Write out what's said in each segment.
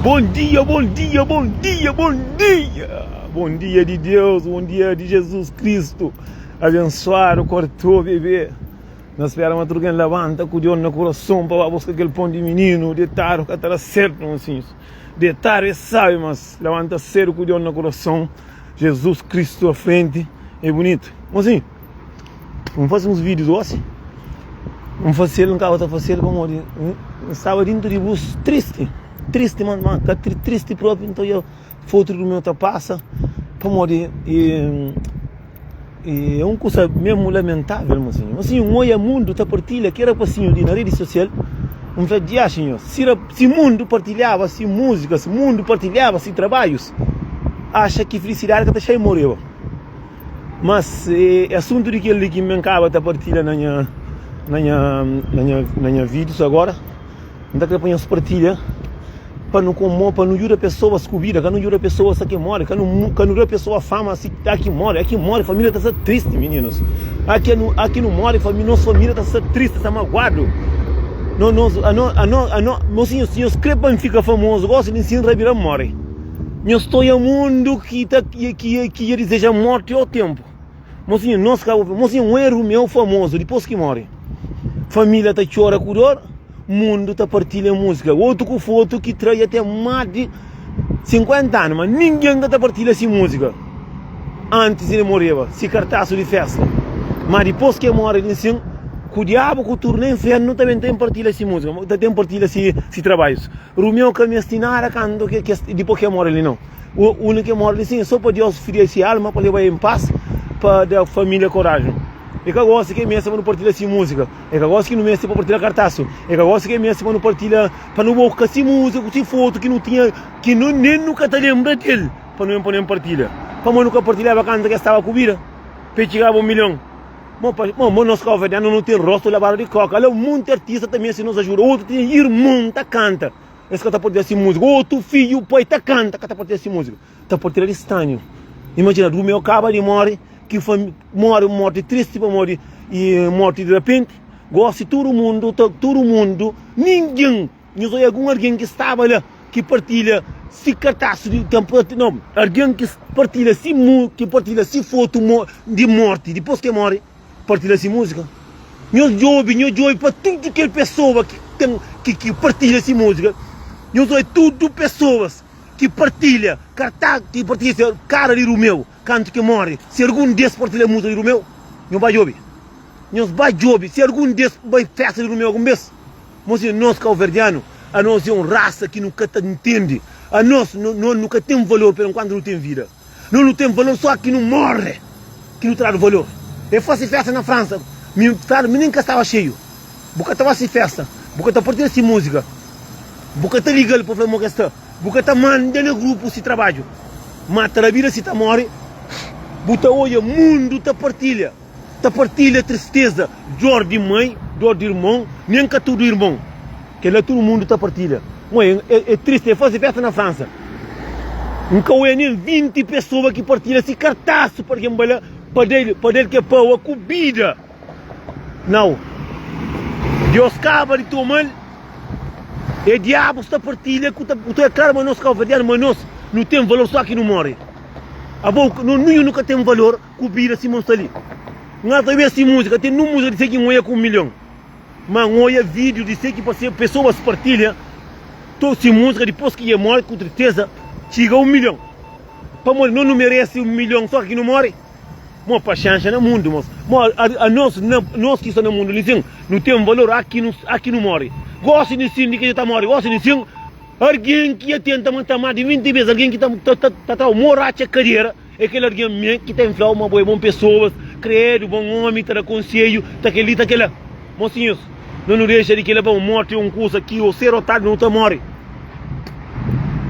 Bom dia, bom dia, bom dia, bom dia! Bom dia di Deus, bom dia di Jesus Cristo. Abençoado, cortou, bebê. Na spera ma tudo quem labanta ku Deus na coração pa ba busca aquele pão de menino, detado ka ta da certo, mocinhos. Detado é sabe, mas labanta cedo ku Deus na coração, Jesus Cristo à frente, é bonito. Mocinho, N fase uns vídeos gosi, N fase-l, N kaba ta fase-l pamodi N staba dintu di bus tristi, tristi ma ma ka tristi propi, N ta odja fotu di meu ta pasa pamodi é un kusa mesmu lamentavel mosinhu. Mosinhu, N odja mundu ta partilha kel rapasinhu li na redi sosial, N fla, diaxi nho, si mundu partilhaba si múzikas, si mundu partilhaba si trabadjus, axa ki filisidadi ka ta xai moreba. Mas é asuntu di kel li ki N kaba ta partilha na nha na nha na nha na nha vídius agora. N ta kre pa nhos partilha pa nu komo pa nu djuda pesoas ku vida, ka nu djuda pesoas a ki more, ka nu ka nu da pesoa fama si a ki more, a ki more família ta sta tristi mininus. A ki nu a ki nu more fami nos família ta sta tristi, sta maguadu. No nos ano ano ano mosinhus si nhos kre pa N fika famozu gosi di nsin rabira N more. Nhos ta oia mundu ki ta ki ki dja dizeja morti ó tenpu. Mosinhu, nos ka mosinhu, un eru meu famozu dipôs ki móre. Família ta txora ku dor, mundu ta partilha múzika. Otu ku fotu ki tra dja ten más di 50 anu, ma ningen ka ta partilha si múzika. Antis el moreba, si kartasu di festa. Ma dipôs ki el móre li nsin, ku diabu ku tudu na infernu ta ben ten partilha si múzika, ta ten partilha si si trabadjus. Rumeu ka meste nada kantu ke kes dipôs ke móre li nau. Unu ke móre li sin, so pa Deus fria si alma pa leba en pas, pa da família korajen. E ka gosi ke meste pa nu partilha si múzika, e ka gosi ki nu meste pa partilha kartasu, e ka gosi ke meste pa nu partilha, pa nu boka si múzika ku si fotu ki nu tinha, ki nu nen nu ka ta lenbra del, pa nu ben pa nu ben partilha. Pamodi nu ka partilhaba kantu ke staba ku vida, pa e txigaba un milhon. Mo pa mo mo nos kauverdianu nu ten rostu labadu di koka ala munti artista ta meste nos ajuda otu ten irmon ta kanta es ka ta partilha si múzika otu fidju pai ta kanta ka ta partilha si múzika ta partilha di stanhu imajina Rumeu kaba di more ki fami more un morti tristi pamodi i morti di rapenti gosi tudu mundu ta tudu mundu ningin Nhos odja algun algen ki staba la ki partilha si kartasu di tenpu no algen ki partilha si mu ki partilha si fotu mo di morti dipôs ki el móre partilha si múzika nhos djobe nhos djobe pa tudu kel pesoa ki ten ki ki partilha si múzika nhos odja tudu pesoas ki partilha karta ki partilha si kara di Rumeu kantu ki móre si algun des partilha múzika di Rumeu nhos ba djobe nhos ba djobe si algun des bai festa di Rumeu algun bes. Mosi nos kauverdianu anos é un rasa ki nu ka ta ntende anos no nu ka ten valor per enkuantu nu ten vida no nu ten valor so ki nu morre ki nu tradu valor e fasi festa na fransa mi fladu mi nin ka staba xeiu bu ka ta fasi festa bu ka ta partilha si musika bu ka ta ligal pa fla mo ke sta bu ka ta manda na grupu si trabadju ma ta rabida si ta more bu ta odja mundu ta partilha. Ta partilha tristeza, dor di mãe, dor di irmon, nen ka tudu irmon. Kel-la tudu mundu ta partilha. Mãe, é tristi, é faze festa na Fransa. N ka oia nen 20 pesoa ki partilha si kartasu pa algen bai la pa da-l pa da-l ke paua ku bida. Nau. Deus kaba di toma-l, é diabu sta partilha ku ta ku ta é klaru ma nos kauverdianu, ma nos nu ten valor só ki nu more. Abo, no ninhun nu ka ten valor. Ku bida sima N sta li. N ata obi si múzika, ten nun múzika di se ki N oia ku un milhon. Ma N oia vídiu di se ki pa se pesoas partilha to si múzika dipôs ki e móre ku triteza txiga un milhon. Pamodi no nu merese un milhon só ki nu móre? Mo paxénxa na mundu mos. Mo anos na nos ki sta na mundu li sin nu ten valor a ki nu a ki nu móre. Gosi di sin di ki dja ta móre gosi di sin argen ki dja tenta mata más di 20 bes argen ki ta ta ta ta moratxa kadera. É kel algen mê ki ta infla-u ma bo é bon pesoas, kredu, bon ómi, ta da konsedju, ta kel-li, ta kel-la. Mosinhus, no nu dexa di kel-la pamodi mórti é un kuza ki ô sédu ô tardi nu ta móre.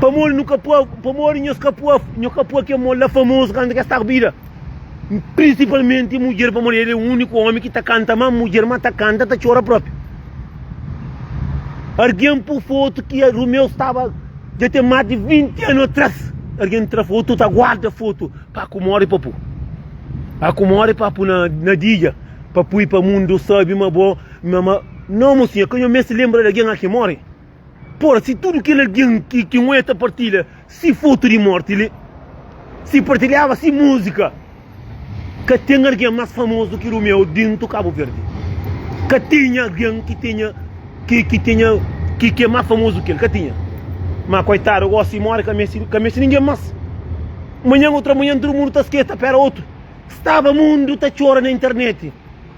Pamodi nu ka pua, pamodi nhos ka pua, nhos ka pua kel mô la famozu kantu ki es sta ku bida? Prinsipalmenti mudjer, pamodi el é úniku ómi ki ta kanta má mudjer, má ta kanta ta txora própi. Argen pui fotu ki Rumeu staba. Dja ten más di 20 anu atrás, algen tra fotu, ta guarda fotu pa ku móre pa pu. Pa ku móre pa pu na, na dia, pa pui pa mundu sabe ma bo, ma, ma. Não, mocinha, ka nho meste lembra di algen a ki móre. Pora, si tudu kel algen ki ki un ta partilha si fotu di morti li, si partilhaba si múzika, ka ten algen más famozu ki Rumeu dintu Kabu Verdi. Ka tinha algen ki tinha ki ki tinha ki ki é más famozu ki el, ka tinha. Má koitadu gósi móre ka meste ka meste ningen más. Manhan otra manhan tudu mundu ta skese ta pera otu. Staba mundu ta txora na internet.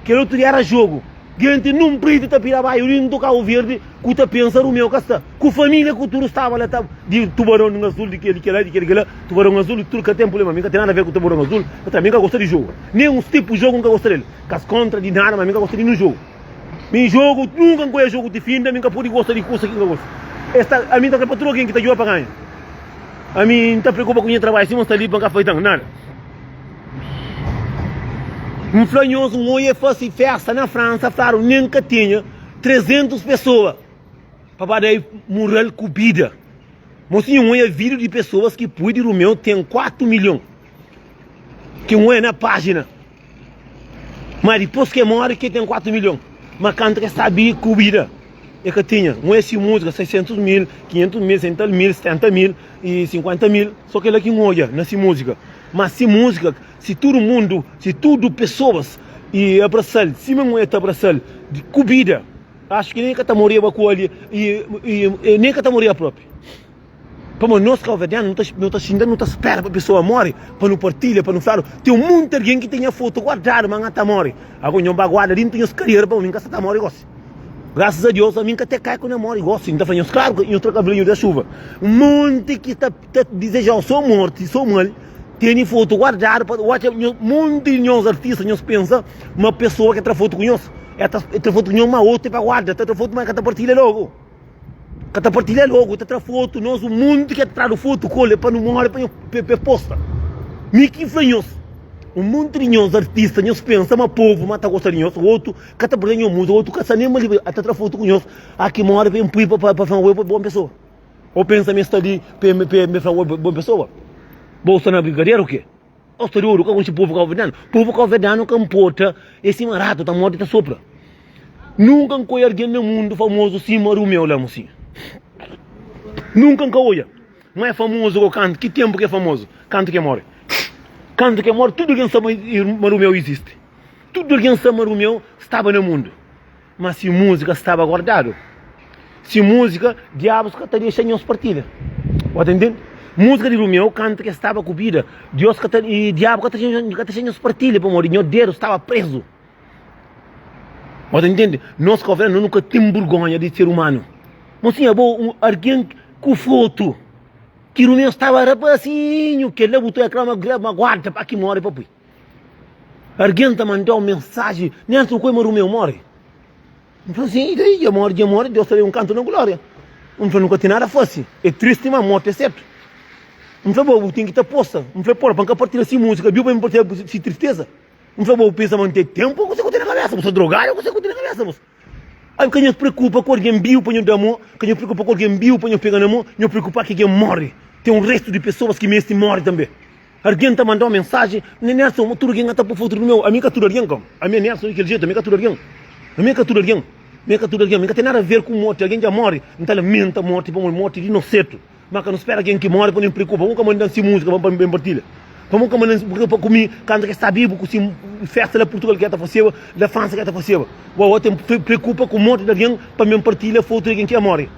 Kel otu dia éra jogu. Genti nunpriti ta pira baiu dintu Kabu Verdi ku ta pensa Rumeu ka sta ku familia ku tudu staba la ta di tubaron azul di kel kela di kel kela tubaron azul tudu ka ten prublema mi ka ten nada ver ku tubaron azul ka mi ka gosta di jogu nen uns tipu jogu nka gosta del kas kontra di nada ma mi ka gosta di nun jogu mi jogu nunka nkoia jogu ti finda mi ka pudi gosta di kusa ki nka gosta es ta ami nta kre pa tudu algen ki ta juga pa ganha ami nta preokupa ku nha trabadju sima nsta li pa nka faitan nada. N fla nhos un oi e fase festa na Fransa fladu nen ka tinha 300 pesoa pa ba dai mural ku bida mosinhu un oia video di pesoas ki pui di Rumeu ten 4 milhon ki un oia na pajina ma dipos ke more ke ten 4 milhon ma kantu ke sta bi ku bida e ka tinha un oia si musika 600 mil 500 mil 100 mil 70 mil e 50 mil so kela ki un oia na si musika ma si musika Si tudu mundu, si tudu pesoas e abrasal sima un e ta abrasal ku bida, axu ki nen ka ta moreba ku ali e e nen ka ta moreba propi. Pamodi nos kauverdianu nu ta nu ta xinta nu ta spera pa pesoa more pa nu partilha pa nu fladu ten munti algen ki ten nha fotu guardadu ma nha ta more. Ago nho ba guarda dintu nhos kariera pamodi mi nka sa ta more gosi. Grasas a Deus ami nka te kai ku nha more gosi. N ta fla nhos klaru ki nhos tra kabelinhu da xuva. Munti ki ta ta dizejau so morti so mal. Tene foto guardadu pa odja nhos monti di nhos artista nhos pensa ma pessoa ke tra foto ku nhos e ta tra foto ku nhos ma otu é pa guarda ta tra foto ma ka ta partilha logo ka ta partilha logo ta tra foto nos un monti ke tradu foto ku el pa nu more pa nhos pa posta mi ki fla nhos un monti di nhos artista nhos pensa ma povo ma ta gosta di nhos otu ka ta partilha nhos música otu ka sa nem ma li ta tra foto ku nhos a ki more pa pui pa pa fla oi bon pessoa. Ô pensa ma es sta li pa e fla oi bon pesoa? Bo sta na brinkadera o ke? Ô sta dodu ka konxe povu kauverdianu? Povu kauverdianu ka nporta, é sima ratu ta morde ta sopra. Nunka N ka oia algen na mundu famozu sima Rumeu la mosinhu. Nunka N ka oia. Ma é famozu go kantu? Ki tenpu ki é famozu? Kantu ki é more. Kantu ki é more tudu algen sabe ma Rumeu izisti. Tudu algen sabe ma Rumeu staba na mundu. Ma si múzika staba guardadu, si múzika, diabus ka ta dexa nhos partilha. Bo ta intende? Múzika di Rumeu kantu ke staba ku bida, Dios ka ta, i diabu ka ta ka ta dexa nhos partilha pamodi nho dedu staba prezu. Bo ta intende? Nos kabuverdianu nu ka ten burgonha di ser umanu. Mosinha, abo un algen ku fotu ki Rumeu staba rapasinhu, kel-la bu ta kla ma guarda pa ki more pa pui. Argen ta mandau mensaji, Nelson koi ma Rumeu more? N fla, sin, i daí? Dja more, dja more, Deus ta da un kantu na glória. N fla, nu ka ten nada fasi, é tristi ma morti é sertu. N fla, bo, bu ten ki ta posta. N fla, pora, pa N ka partilha si múzika, biu pa N partilha si tristeza. N fla, bo, bu pensa ma N ten tenpu? Kuse ku ten na kabesa? Bu sta drogadu? Kuse ku ten na kabesa, bo? Ai, ka nhos preokupa ku algen biu pa nhos da mô, ka nhos preokupa ku algen biu pa nhos pega na mô, nhos preokupa ki algen more. Ten un restu di pesoas ki meste more tanbe. Argen ta mandau mensaji, Nha Nelson, tudu algen ka ta poi fotu di meu. Ami ka tudu algen, kom. Ami é Nelson di kel jetu, ami ka tudu algen. Ami ka tudu algen. Mi ka tudu algen. Mi ka ten nada a ver ku morti. Algen dja mori, N ta lamenta morti pamodi morti di nosetu. Ma ka nu spera algen ki mori pa nu preokupa. Pamodi ka mandan si musika pa N partilha? Pamodi ka mandan pa ku mi kantu ki sta bibu ku si festa la Purtugal ki el ta faseba, la Fransa ki el ta faseba? Bo ten preokupa ku morti di algen pa mi N partilha fotu di algen ki mori?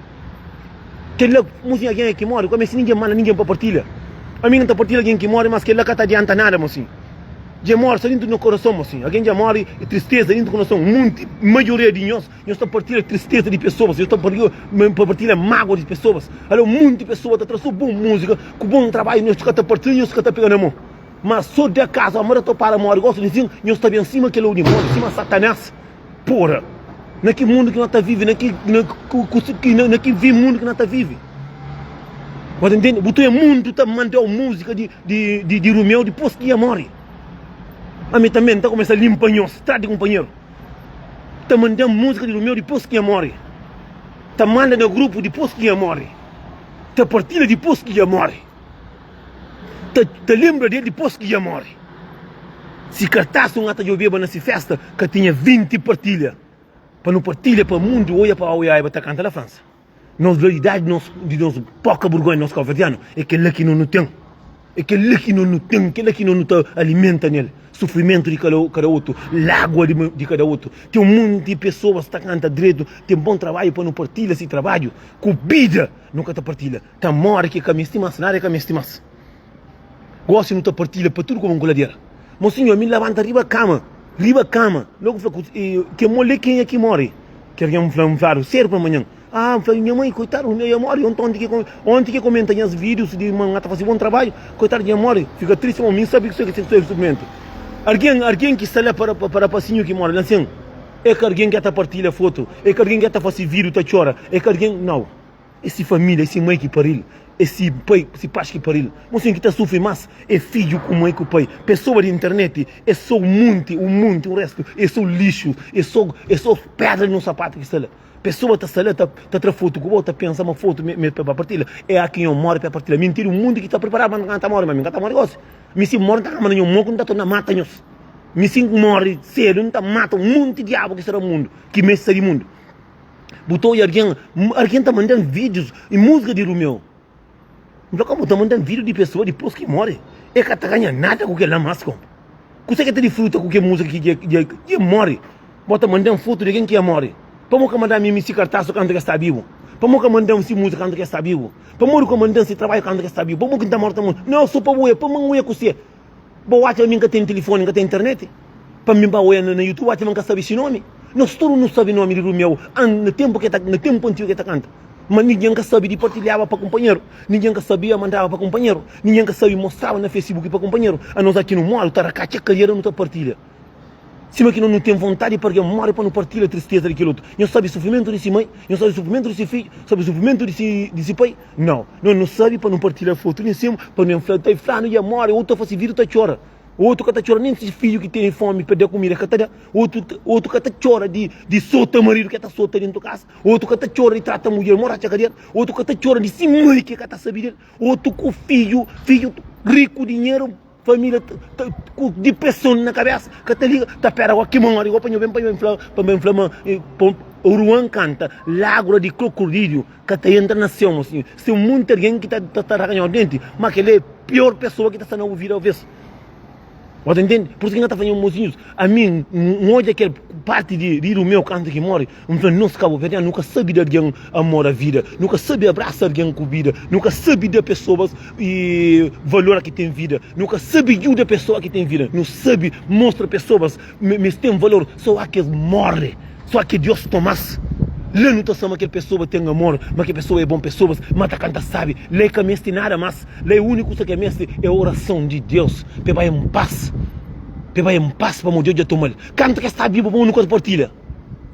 Kel-la, mosinhu, algen é ki móre, ka meste ningen manda ningen pa partilha. Ami N ta partilha algen ki móre, mas kel-la ka ta adianta nada, mosinhu. Dja móre, sta dintu di nos korason, mosinhu. Algen dja móre, e tristeza dintu korason. Munti, maioria di nhos, nhos ta partilha tristeza di pesoas, nhos ta partilha mágua di pesoas. Alô, munti pesoa ta tra so bon múzika, ku bon trabadju, nhos ka ta partilha, nhos ka ta pega na mon. Mas so di akazu, amor ta para móre, gosi di sin, nhos ta ben sima kel ou dimóniu, sima Satanás. Pora! Na ki mundu ki no ta vive? Na ki, na, ku, ku, ki, na, na ki vi mundu ki no ta vive? Bu ta ntende? Bu ta mundu ta mandau múzika di, di, di, di Rumeu dipôs ki e móre. Ami tanbe N ta kumesa limpa nhos, tras di kunpanheru. Ta manda-m múzika di Rumeu dipôs ki e móre. Ta manda na grupu dipôs ki e móre. Ta partilha dipôs ki e móre. Ta, ta lenbra di el dipôs ki dja móre. Si kartas un ata djobeba na si fésta, ka tinha 20 partilha. Pa nu partilha pa mundu oia pa oia eba ta kanta la Fransa. Nos realidadi nos di nos poka burgonha nos kauverdianu é kel-la ki no nu ten. É kel-la ki no nu ten, kel-la ki no nu ta alimenta nel. Sufrimentu di kada kada otu, lágua di di kada otu. Ten un monti pesoas ta kanta dretu, ten bon trabadju pa nu partilha si trabadju ku bida. Nu ka ta partilha. Ta móre ki ka meste más, nada ka meste más. Gósi nu ta partilha pa tudu komu kuladera. Mosinhu, ami labanta riba kama, riba kama. Logu fla ku ke mole kenha ki móre? Ki algen fla-m, fladu sedu pa manhan. Ah, N fla nha mai, koitadu, nha móre. Onti ki onti ki komenta nhas vídius di ma N ta fase bon trabadju, koitadu nha móre. Fika tristi, ma mi N sabe kuse ki se sufrimentu. Algen, algen ki sta la pa pa rapasinhu ki móre la nsin, é ka algen ki ta partilha fotu, é ka algen ki ta fase vídiu ta txora, é ka algen, nau. É si família, é si mai ki pari-l, é si pai, si pais ki pari-l. Mosinhu ki ta sufri más é fidju ku mai ku pai. Pesoa di internet é sô un monti, un monti, un réstu é sô lixu, é sô, é sô pédra di nos sapatu ki sta la. Pesoa ta sta la ta, ta tra fotu ku bo, ta pensa ma fotu me, me pa partilha. É a ki nho móre pa partilha. Mintira, un mundu ki ta priparadu ma N ka ta móre, ma mi N ka ta móre gósi. Mi si N móre N ta kaba na nho mon ku N ta torna mata nhos. Mi si N móre sedu N ta mata un monti diabu ki sta na mundu, ki meste sta di mundu. Bu ta oja algen, algen ta manda-m vídius i múzika di Rumeu. N fla, Kómu bu ta manda-m vídiu di pesoa dipôs ki móre? E ka ta ganha nada ku kel-la más, kómu? Kuzê ki el ta difruta ku kel múzika ki dja dja móre? Bo ta manda-m fotu di algen ki dja móre. Pamodi ka manda-m mi si kartas kantu ki el sta bibu? Pamodi ka manda-m si múzika kantu ki el sta bibu? Pamodi ka manda-m si trabadju kantu ki el sta bibu? Pamodi ki N ta móre ta manda? Nau, so pa bu oja, pa mi N oja kuzê? Bo atxa ma mi N ka ten tilifoni, N ka ten internet? Pa mi ba oja na YouTube, atxa ma N ka sabe si nomi? Nos tudu nu sabe nomi di Rumeu na tenpu ke ta, na tenpu antigu ke ta kanta. Ma ningen ka sabe di partilhaba pa kunpanheru, ningen ka sabia mandaba pa kunpanheru, ningen ka sabe mostraba na Facebook pa kunpanheru. Anos aki nu mori, ta rakatxa kariera nu ta partilha. Sima ki no nu ten vontadi pa algen mori pa nu partilha tristeza di kel otu. Nhos sabe sufrimentu di si mai? Nhos sabe sufrimentu di si fidju? Sabe sufrimentu di si di si pai? Nau. No nu sabe pa nu partilha fotu li nsima, pa nu fla, ta flanu dja mori, otu ta fase vida ta txora. Otu ka ta txora nen si fidju ki tene fomi pa da kumida ka ta da. Otu otu ka ta txora di di sota maridu ke ta sota dentu kasa. Otu ka ta txora di trata mudjer mo ratxa kadera. Otu ka ta txora di si mai ke ka ta sabe del. Otu ku fidju, fidju riku dinheru, família ta ku dipreson na kabesa ka ta liga, ta pera gosi ki mori gosi pa nho ben pa nho ben fla pa ben fla ma Ruan kanta lágua di krokodilhu. Ka ta entra na séu, mosinhu. Si ten monti algen ki ta ta raganhau denti, ma kel-li é pior pesoa ki ta sta na bu vida alvês. Bo ta intende? Pur isu ki N ka ta fla nha mosinhus, ami N odja kel parti di di irmon kantu ki móre, N fla, nos kabuverdianu nu ka sabe da algen amor a vida, nu ka sabe abrasa algen ku vida, nu ka sabe da pesoas valor a ki ten vida, nu ka sabe djuda pesoa ki ten vida, nu sabe mostra pesoas ma es ten valor so a ki es móre. Só ki Deus toma-s. La nu ta sa ma kel pesoa ten amor, ma kel pesoa é bon pesoas, ma ta kanta sabi. La e ka meste nada mas. La e úniku kusa ki e meste é orason di Deus pa e bai en pas. Pa e bai en pas pamodi Deus dja toma-l. Kantu ki e sta bibu pamodi nu ka partilha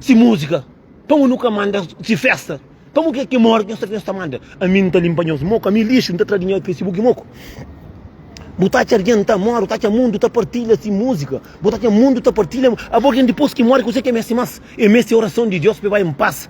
si múzika, pamodi nu ka manda si festa. Pamodi ke ki mori ki nhos ta fla nhos ta manda? Ami N ta linpa nhos moku, ami lixu N ta tra di nha Facebook moku. Bu ta atxa algen ta mori, bu ta atxa mundu ta partilha si múzika, bu ta atxa mundu ta partilha. Abo algen dipôs ki mori kuzê ki e meste más? E meste orason di Deus pa e bai en pas,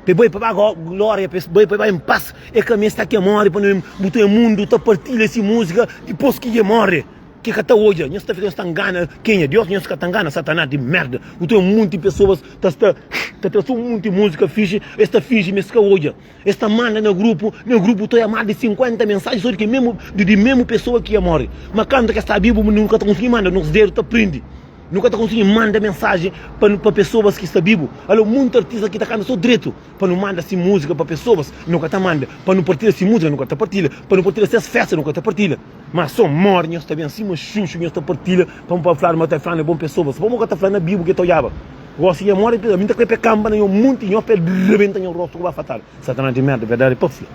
pa e bai pa ba glória, pa e bai pa e bai en pas. E ka meste ke mori pa bu ta mundu ta partilha si múzika dipôs ki e mori. Ki ka ta odja, nhos ta fika nhos ta ngana kenha? Deus? Nhos ka ta ngana Satanás di merda. Bu ten un monti pesoas ta sta ta tra so un monti múzika fixi, es ta finji ma es ka odja. Es ta manda na grupu, na grupu ta odja más di 50 mensaji so di ki mesmu di mesmu pesoa ki ya móre. Ma kantu ki es sta bibu nu ka ta konsigi manda, nos dedu ta prindi. Nu ka ta konsigi manda mensaji pa pa pesoas ki sta bibu. Alo monti artista ki ta kanta so dretu pa nu manda si múzika pa pesoas, nu ka ta manda. Pa nu partilha si múzika, nu ka ta partilha. Pa nu partilha ses festa, nu ka ta partilha. Ma so mori nhos ta ben sima xuxu nhos ta partilha pa pa fladu ma ta flanu é bon pessoa pa mo ka ta fla na bibu ke ta odjaba gosi nha mori ami ta kre pe kanba na nho munti nho pe rebenta nho rostu ku ba fatadu satanás di merda verdadi pa fla.